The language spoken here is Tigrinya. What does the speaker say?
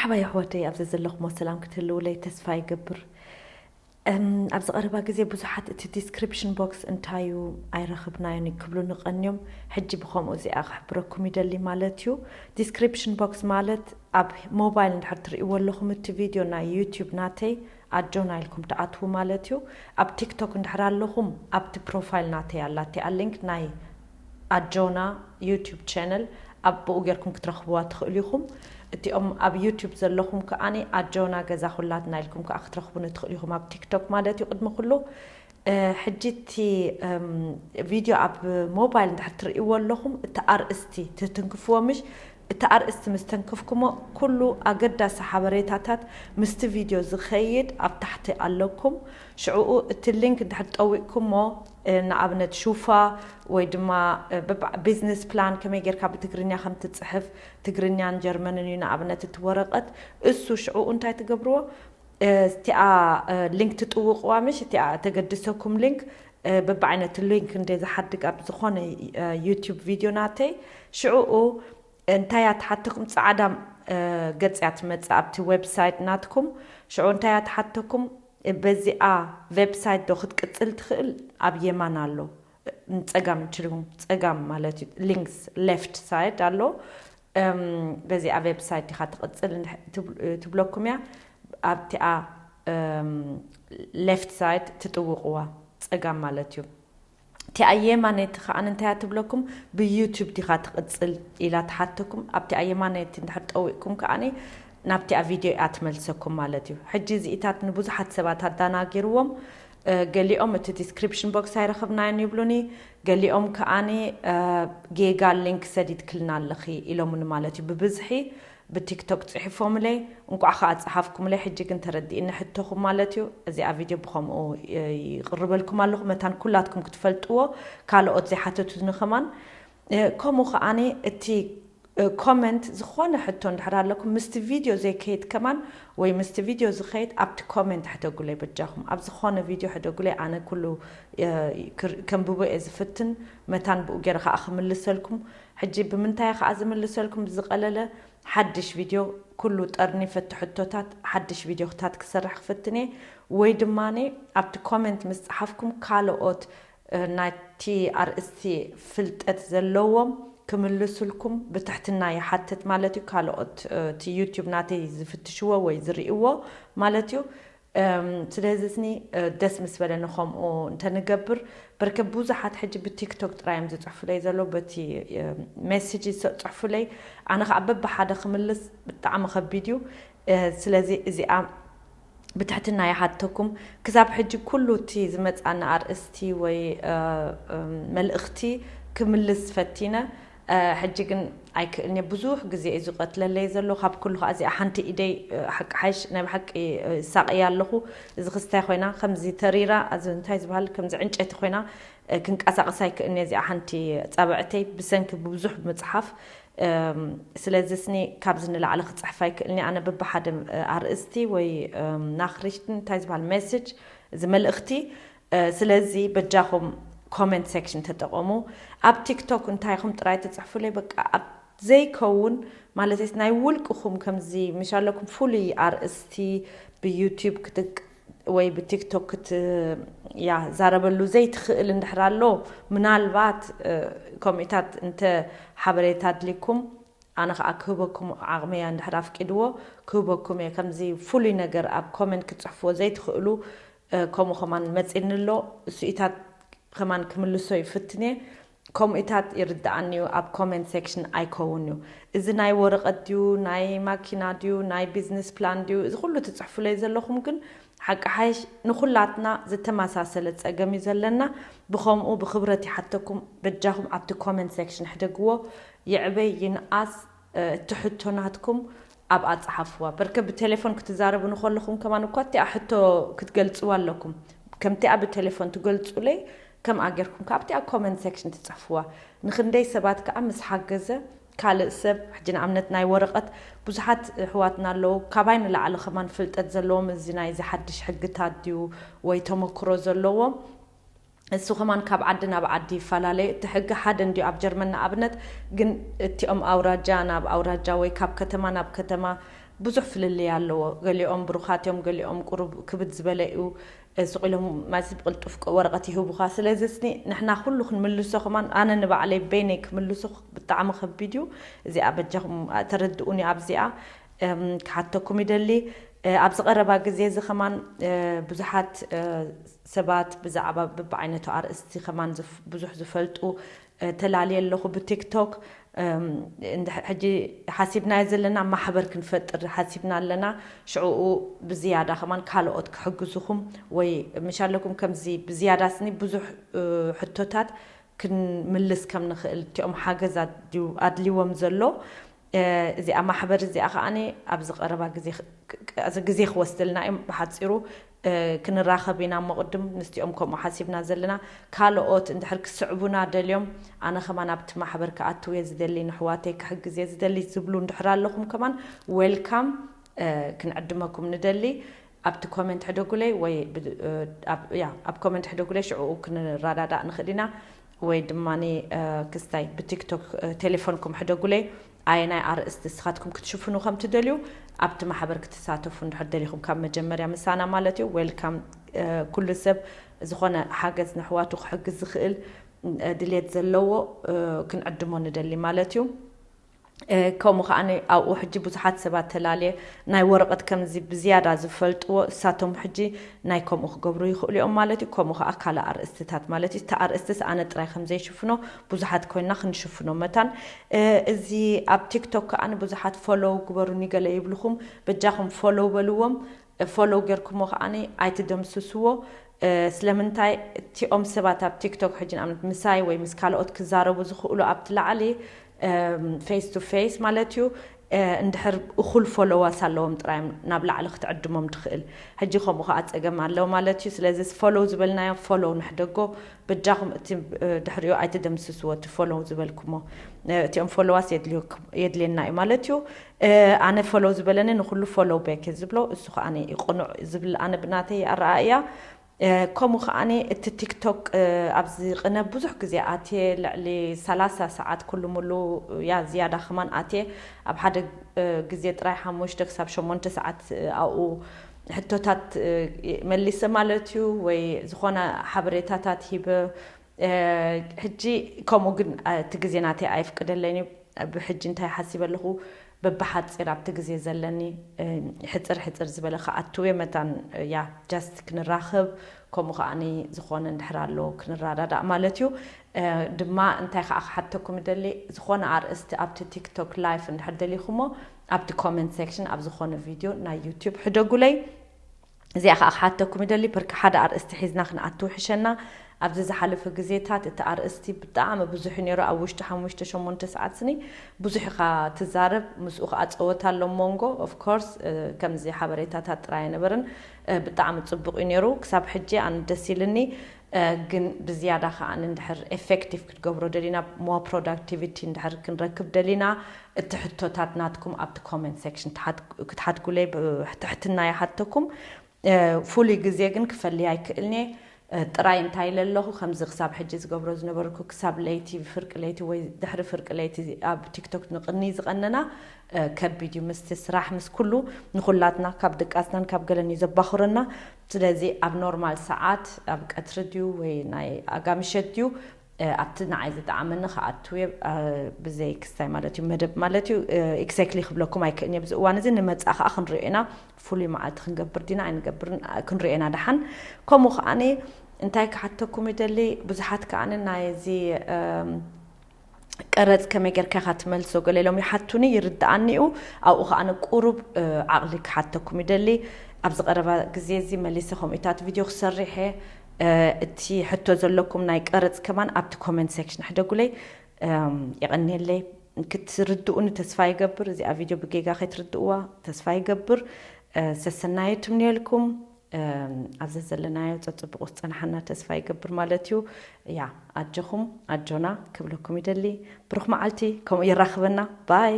ሓባይ ኣሕዋተይ፣ ኣብዚ ዘለኹሞ ሰላም ክትህልውለይ ተስፋ ይገብር። እም፣ ኣብዚ ቀረባ ግዜ ብዙሓት እቲ ዲስክሪፕሽን ቦክስ እንታይ እዩ ኣይረኽብናዮን እዩ ክብሉ ንቐንዮም። ሕጂ ብኸምኡ እዚኣ ክሕብረኩም ይደሊ ማለት እዩ። ዲስክሪፕሽን ቦክስ ማለት ኣብ ሞባይል እንድሕር ትርእይዎ ኣለኹም እቲ ቪድዮ ናይ ዩቲዩብ ናተይ ኣጆና ኢልኩም ትኣትዉ ማለት እዩ። ኣብ ቲክቶክ እንድሕር ኣለኹም ኣብቲ ፕሮፋይል ናተይ ኣላ እቲኣ ሊንክ ናይ ኣጆና ዩቲዩብ ቻነል ኣብ ብኡ ጌርኩም ክትረኽብዋ ትኽእሉ ኢኹም። እቲኦም ኣብ ዩቲዩብ ዘለኹም ከኣኒ ኣጆና ገዛ ኩላትና ኢልኩም ከኣ ክትረኽቡኒ ትኽእሉ ኢኹም ኣብ ቲክቶክ ማለት እዩ። ቅድሚ ኩሉ እ፣ ሕጂ እቲ እም፣ ቪድዮ ኣብ ሞባይል እንድሕር ትርእይዎ ኣለኹም እቲ ኣርእስቲ ትትንክፍዎ ምሽ እቲ ኣርእስቲ ምስ ተንክፍኩሞ ኩሉ ኣገዳሲ ሓበሬታታት ምስቲ ቪድዮ ዝኸይድ ኣብ ታሕቲ ኣለኩም። ሽዕኡ እቲ ሊንክ እንድሕር ጠዊቕኩሞ እ፣ ንኣብነት ሹፋ ወይ ድማ እ፣ ብባ- ቢዝነስ ፕላን ከመይ ጌርካ ብትግርኛ ከም ትጽሕፍ ትግርኛን ጀርመንን እዩ ንኣብነት እቲ ወረቐት እሱ ሽዕኡ እንታይ ትገብርዎ እ፣ እቲኣ እ፣ ሊንክ ትጥውቕዋ ምሽ እቲኣ ተገድሰኩም ሊንክ እ፣ በብዓይነቱ ሊንክ እንደ ዝሓድግ ኣብ ዝኾነ እ፣ ዩቲዩብ ቪድዮ ናተይ ሽዕኡ እንታይ እያ ትሓተኩም ጻዕዳ እ፣ ገጽ እያ ትመጽእ ኣብቲ ዌብሳይት ናትኩም ሽዑ እንታይ እያ ትሓተኩም እ፣ በዚኣ ዌብሳይት ዶ ክትቅጽል ትኽእል ኣብ የማን ኣሎ ንጸጋም ትሪኹም ጸጋም ማለት እዩ ሊንክስ ሌፍት ሳይድ ኣሎ እም፣ በዚኣ ዌብሳይት ዲኻ ትቕጽል እንድሕ- ትብ- ትብለኩም እያ ኣብቲኣ ሌፍት ሳይድ ትጥውቕዋ ጸጋም ማለት እዩ እቲኣ የማነይቲ ከኣ እንታይ እያ ትብለኩም ብዩቱብ ዲኻ ትቕጽል ኢላ ትሓተኩም ኣብቲኣ የማነይቲ እንድሕር ጠዊቕኩም ከኣኒ ናብቲኣ ቪድዮ እያ ትመልሰኩም ማለት እዩ ሕጂ እዚኢታት ንብዙሓት ሰባት ኣዳናጊርዎም እ፣ ገሊኦም እቲ ዲስክሪፕሽን ቦክስ ኣይረኸብናዮን ይብሉኒ ገሊኦም ከኣኒ እ፣ ጌጋ ሊንክ ሰዲድክልና ኣለኺ ኢሎምኒ ማለት እዩ ብብዝሒ ብቲክቶክ ጽሒፎምለይ እንቋዕ ከዓ ጸሓፍኩምለይ ሕጂ ግን ተረዲእኒ ሕቶኹም ማለት እዩ እዚኣ ቪድዮ ብኸምኡ እ፣ ይቕርበልኩም ኣለኹ መታን ኩላትኩም ክትፈልጥዎ ካልኦት ዘይሓተቱኒ ከማን እ፣ ከምኡ ከኣኒ እቲ ኮመንት ዝኾነ ሕቶ እንድሕር ኣለኩም ምስቲ ቪድዮ ዘይከይድ ከማን ወይ ምስቲ ቪድዮ ዝኸይድ ኣብቲ ኮመንት ሕደጉለይ በጃኹም ኣብ ዝኾነ ቪድዮ ሕደጉለይ ኣነ ኩሉ እ፣ ክር- ከንብቦ እየ ዝፍትን መታን ብኡ ገይረ ከዓ ክምልሰልኩም ሕጂ ብምንታይ ከዓ ዝምልሰልኩም ዝቀለለ ሓድሽ ቪድዮ ኩሉ ጠርኒፈቲ ሕቶታት ሓድሽ ቪድዮታት ክሰርሕ ክፍትን እየ ወይ ድማ ኣብቲ ኮመንት ምስ ፀሓፍኩም ካልኦት ናይቲ ኣርእስቲ ፍልጠት ዘለዎም ክምልሱልኩም ብትሕትና ይሓትት ማለት እዩ ካልኦት እቲ ዩቲዩብ ናተይ ዝፍትሽዎ ወይ ዝርእዎ ማለት እዩ ስለዚ ስኒ ደስ ምስ በለኒ ከምኡ እንተንገብር በርከ ብዙሓት ሕጂ ብቲክቶክ ጥራይ እዮም ዝፅሕፉለይ ዘሎ በቲ ሜሴጅ ዝፅሕፉለይ ኣነ ከዓ በብሓደ ክምልስ ብጣዕሚ ከቢድ እዩ ስለዚ እዚኣ ብትሕትና ይሓተኩም ክሳብ ሕጂ ኩሉ እቲ ዝመፃና ኣርእስቲ ወይ መልእኽቲ ክምልስ ፈቲነ ሕጂ ግን ኣይክእልኒ ብዙሕ ግዜ እዩ ዝቀትለለይ ዘሎ ካብ ኩሉ ከዓ እዚኣ ሓንቲ ኢደይ ሓቂ ሓይሽ ናይ ብሓቂ ሳቅያ ኣለኹ እዚ ክስታይ ኮይና ከምዚ ተሪራ እዚ እንታይ ዝበሃል ከምዚ ዕንጨይቲ ኮይና ክንቀሳቀስ ኣይክእልኒ እዚኣ ሓንቲ ፃብዕተይ ብሰንኪ ብብዙሕ ምፅሓፍ ስለዚ ስኒ ካብዚ ንላዕሊ ክፅሕፍ ኣይክእልኒ ኣነ በብሓደ ኣርእስቲ ወይ ናክሪሽትን እንታይ ዝበሃል ሜሴጅ እዚ መልእኽቲ ስለዚ በጃኹም ኮመንት ሴክሽን ተጠቐሙ ኣብ ቲክቶክ እንታይኹም ጥራይ ትፅሕፉለይ በቃ ኣብ ዘይከውን ማለት ናይ ውልቅኹም ከምዚ ምሽ ኣለኩም ፍሉይ ኣርእስቲ ብዩቲዩብ ክትቅ ወይ ብቲክቶክ ክትዛረበሉ ዘይትኽእል እንድሕር ኣሎ ምናልባት ከምኡታት እንተ ሓበሬታ ኣድልኩም ኣነ ከዓ ክህበኩም ዓቕመያ እንድሕር ኣፍቂድዎ ክህበኩም እየ ከምዚ ፍሉይ ነገር ኣብ ኮመንት ክትፅሕፍዎ ዘይትኽእሉ ከምኡ ከማን መፂኒ ኣሎ እሱኢታት ከማን ክምልሶ ይፍትን እየ ከምኡታት ይርድኣኒ እዩ ኣብ ኮመንት ሴክሽን ኣይከውን እዩ እዚ ናይ ወረቐት ድዩ ናይ ማኪና ድዩ ናይ ቢዝነስ ፕላን ድዩ እዚ ኩሉ ትፅሕፉለይ ዘለኹም ግን ሓቂ ሓይሽ ንኩላትና ዝተመሳሰለ ፀገም እዩ ዘለና ብከምኡ ብክብረት ይሓተኩም በጃኹም ኣብቲ ኮመንት ሴክሽን ሕደግዎ ይዕበይ ይንኣስ እቲ ሕቶ ናትኩም ኣብኣ ጸሓፍዋ። በርከ ብቴሌፎን ክትዛረቡ ንኸለኹም ከማን እኳ እቲኣ ሕቶ ክትገልጽዋ ኣለኩም። ከምቲኣ ብቴሌፎን ትገልጹለይ ከምኣ ጌርኩም ከኣ ኣብቲኣ ኮመንት ሴክሽን ትጽሕፍዋ። ንኽንደይ ሰባት ከኣ ምስ ሓገዘ ካልእ ሰብ ሕጂ ንኣብነት ናይ ወረቐት ብዙሓት ኣሕዋትና ኣለዉ ካባይ ንላዕሊ ከማን ፍልጠት ዘለዎም እዚ ናይዚ ሓድሽ ሕግታት ድዩ ወይ ተመክሮ ዘለዎም እሱ ከማን ካብ ዓዲ ናብ ዓዲ ይፈላለ እዩ። እቲ ሕጊ ሓደ እንድዩ ኣብ ጀርመን ንኣብነት፣ ግን እቲኦም ኣውራጃ ናብ ኣውራጃ ወይ ካብ ከተማ ናብ ከተማ ብዙሕ ፍልልይ ኣለዎ። ገሊኦም ብሩኻት እዮም፣ ገሊኦም ቁሩብ ክብድ ዝበለ እዩ። ስቕ ኢሎም ማለት ብቕልጡፍ ወረቐት ይህቡኻ። ስለዚ ስኒ ንሕና ኩሉ ክንምልሶ ከማን፣ ኣነ ንባዕለይ በይነይ ክምልሶ ብጣዕሚ ከቢድ እዩ። እዚኣ በጃኹም ተረድኡኒ። ኣብዚኣ ክሓተኩም ይደሊ። ኣብዚ ቀረባ ግዜ እዚ ከማን ብዙሓት ሰባት ብዛዕባ ብብዓይነቱ ኣርእስቲ ከማን ብዙሕ ዝፈልጡ ተላልየ ኣለኹ ብቲክቶክ። ሕጂ ሓሲብናዮ ዘለና ማሕበር ክንፈጥር ሓሲብና ኣለና። ሽዕኡ ብዝያዳ ከማን ካልኦት ክሕግዙኹም ወይ ምሽ ኣለኩም። ከምዚ ብዝያዳ ስኒ ብዙሕ ሕቶታት ክንምልስ ከም ንኽእል፣ እቲኦም ሓገዝ ኣድልይዎም ዘሎ እዚኣ ማሕበር እዚኣ ከዓኒ ኣብዚ ቀረባ ግዜ ግዜ ክወስደልና እዮም። ብሓፂሩ ክንራኸብ ኢና። መቕድም ምስቲኦም ከምኡ ሓሲብና ዘለና። ካልኦት እንድሕር ክስዕቡና ደልዮም፣ ኣነ ከማን ኣብቲ ማሕበር ክኣትው እየ ዝደሊ፣ ንሕዋተይ ክሕግዝ እየ ዝደሊ ዝብሉ እንድሕር ኣለኹም ከማን ዌልካም ክንዕድመኩም ንደሊ። ኣብቲ ኮመንት ሕደጉለይ ወይ ኣብ ኮመንት ሕደጉለይ፣ ሽዕኡ ክንረዳዳእ ንኽእል ኢና። ወይ ድማ ክስታይ ብቲክቶክ ቴሌፎንኩም ሕደጉለይ። ኣየናይ ኣርእስቲ ንስኻትኩም ክትሽፍኑ ከም ትደልዩ ኣብቲ ማሕበር ክትሳተፉ እንድሕር ደሊኹም ካብ መጀመርያ ምሳና ማለት እዩ። ዌልካም። ኩሉ ሰብ ዝኾነ ሓገዝ ንሕዋቱ ክሕግዝ ዝኽእል ድሌት ዘለዎ ክንዕድሞ ንደሊ ማለት እዩ። ከምኡ ከዓ ኣብኡ ሕጂ ብዙሓት ሰባት ተላልየ ናይ ወረቐት ከምዚ ብዝያዳ ዝፈልጥዎ እሳቶም ሕጂ ናይ ከምኡ ክገብሩ ይኽእሉ እዮም ማለት እዩ። ከምኡ ከዓ ካልእ ኣርእስትታት ማለት እዩ። እቲ ኣርእስትስ ኣነ ጥራይ ከም ዘይሽፍኖ ብዙሓት ኮይና ክንሽፍኖ መታን። እዚ ኣብ ቲክቶክ ከዓ ብዙሓት ፎሎው ግበሩኒ ገለ ይብልኹም። በጃኹም ፎሎው በልዎም። ፎሎው ጌርኩሞ ከዓኒ ኣይትደምስስዎ። ስለምንታይ እቲኦም ሰባት ኣብ ቲክቶክ ሕጂ ንኣብነት ምሳይ ወይ ምስ ካልኦት ክዛረቡ ዝኽእሉ ኣብቲ ላዕሊ ፌስ ቱ ፌስ ማለት እዩ። እንድሕር እኹል ፎሎዋስ ኣለዎም ጥራይ ናብ ላዕሊ ክትዕድሞም ትኽእል። ሕጂ ከምኡ ከዓ ፀገም ኣለዎ ማለት እዩ። ስለዚ ፎሎው ዝበልናዮ ፎሎው ንሕደጎ። በጃኹም እቲ ድሕሪኡ ኣይትደምስስዎ፣ እቲ ፎሎው ዝበልኩሞ። እቲኦም ፎሎዋስ የድልየና እዩ ማለት እዩ። ኣነ ፎሎው ዝበለኒ ንኩሉ ፎሎው ቤክ ዝብሎ እሱ ከዓ እዩ ቅኑዕ ዝብል ኣነ ብናተይ ኣረኣእያ። ከምኡ ከዓኒ እቲ ቲክቶክ ኣብዚ ቅነ ብዙሕ ግዜ ኣትየ፣ ልዕሊ ሰላሳ ሰዓት ኩሉ ሙሉ ያ ዝያዳ ከማን ኣትየ። ኣብ ሓደ ግዜ ጥራይ ሓሙሽተ ክሳብ ሸሞንተ ሰዓት ኣብኡ ሕቶታት መሊሰ ማለት እዩ፣ ወይ ዝኾነ ሓበሬታታት ሂበ። ሕጂ ከምኡ ግን እቲ ግዜ ናተይ ኣይፍቅደለይን እዩ። ብሕጂ እንታይ ሓሲበ ኣለኹ፣ በብሓፂር ኣብቲ ግዜ ዘለኒ ሕፅር ሕፅር ዝበለ ክኣትው እየ። መታን ያ ጃስት ክንራኸብ፣ ከምኡ ከዓኒ ዝኾነ እንድሕር ኣሎ ክንረዳዳእ ማለት እዩ። ድማ እንታይ ከዓ ክሓተኩም ደሊ፣ ዝኾነ ኣርእስቲ ኣብቲ ቲክቶክ ላይፍ እንድሕር ደሊኹሞ ኣብቲ ኮመንት ሴክሽን ኣብ ዝኾነ ቪድዮ ናይ ዩቲዩብ ሕደጉለይ። እዚኣ ከዓ ክሓተኩም ይደሊ፣ ብርኪ ሓደ ኣርእስቲ ሒዝና ክንኣትው ሕሸና። ኣብዚ ዝሓለፈ ግዜታት እቲ ኣርእስቲ ብጣዕሚ ብዙሕ እዩ ነይሩ። ኣብ ውሽጢ ሓሙሽተ ሸሞንተ ሰዓት ስኒ ብዙሕ ኢኻ ትዛረብ፣ ምስኡ ከዓ ፀወታ ኣሎ ሞንጎ። ኦፍኮርስ ከምዚ ሓበሬታታት ጥራይ ኣይነበርን። ብጣዕሚ ፅቡቕ እዩ ነይሩ። ክሳብ ሕጂ ኣነ ደስ ኢልኒ። ግን ብዝያዳ ከዓ እንድሕር ኤፌክቲቭ ክትገብሮ ደሊና፣ ሞር ፕሮዳክቲቪቲ እንድሕር ክንረክብ ደሊና፣ እቲ ሕቶታት ናትኩም ኣብቲ ኮመንት ሴክሽን ክትሓድጉለይ ብትሕትና ይሓተኩም። ፍሉይ ግዜ ግን ክፈሊ ኣይክእልኒ። ጥራይ እንታይ ኢለ ኣለኹ፣ ከምዚ ክሳብ ሕጂ ዝገብሮ ዝነበርኩ ክሳብ ለይቲ፣ ፍርቂ ለይቲ ወይ ድሕሪ ፍርቂ ለይቲ ኣብ ቲክቶክ ንቕኒ ዝቐነና ከቢድ እዩ። ምስቲ ስራሕ ምስ ኩሉ ንኹላትና ካብ ድቃስናን ካብ ገለን እዩ ዘባኽረና። ስለዚ ኣብ ኖርማል ሰዓት ኣብ ቀትሪ ድዩ ወይ ናይ ኣጋምሸት ድዩ ኣብቲ ንዓይ ዝጠዓመኒ ክኣትው እየ። ብዘይ ክስታይ ማለት እዩ፣ መደብ ማለት እዩ። ኤግዛክትሊ ክብለኩም ኣይክእልን እየ። ብዚ እዋን እዚ ንመፃእ ከዓ ክንሪኦ ኢና። ፍሉይ መዓልቲ ክንገብር ዲና ኣይንገብርን ክንሪኦ ኢና ደሓን። ከምኡ ከዓኒ እንታይ ክሓተኩም ይደሊ፣ ብዙሓት ከዓኒ ናይዚ ቀረፅ ከመይ ጌርካ ኢኻ ትመልሶ ገለ ኢሎም ይሓቱኒ፣ ይርድኣኒ እዩ። ኣብኡ ከዓ ንቁሩብ ዓቕሊ ክሓተኩም ይደሊ። ኣብዚ ቀረባ ግዜ እዚ መሊሰ ከምኡታት ቪድዮ ክሰርሕ እየ። እቲ ሕቶ ዘለኩም ናይ ቀረፅ ከማን ኣብቲ ኮመንት ሴክሽን ሕደጉለይ። የቐንየለይ። ክትርድኡኒ ተስፋ ይገብር። እዚኣ ቪድዮ ብጌጋ ከይትርድእዋ ተስፋ ይገብር። ሰሰናዩ ትምንየልኩም። ኣብዚ ዘለናዮ ፀፅብቑ ዝፀናሓና ተስፋ ይገብር ማለት እዩ። ያ ኣጆኹም ኣጆና ክብለኩም ይደሊ። ብሩኽ መዓልቲ ከምኡ የራኽበና። ባይ።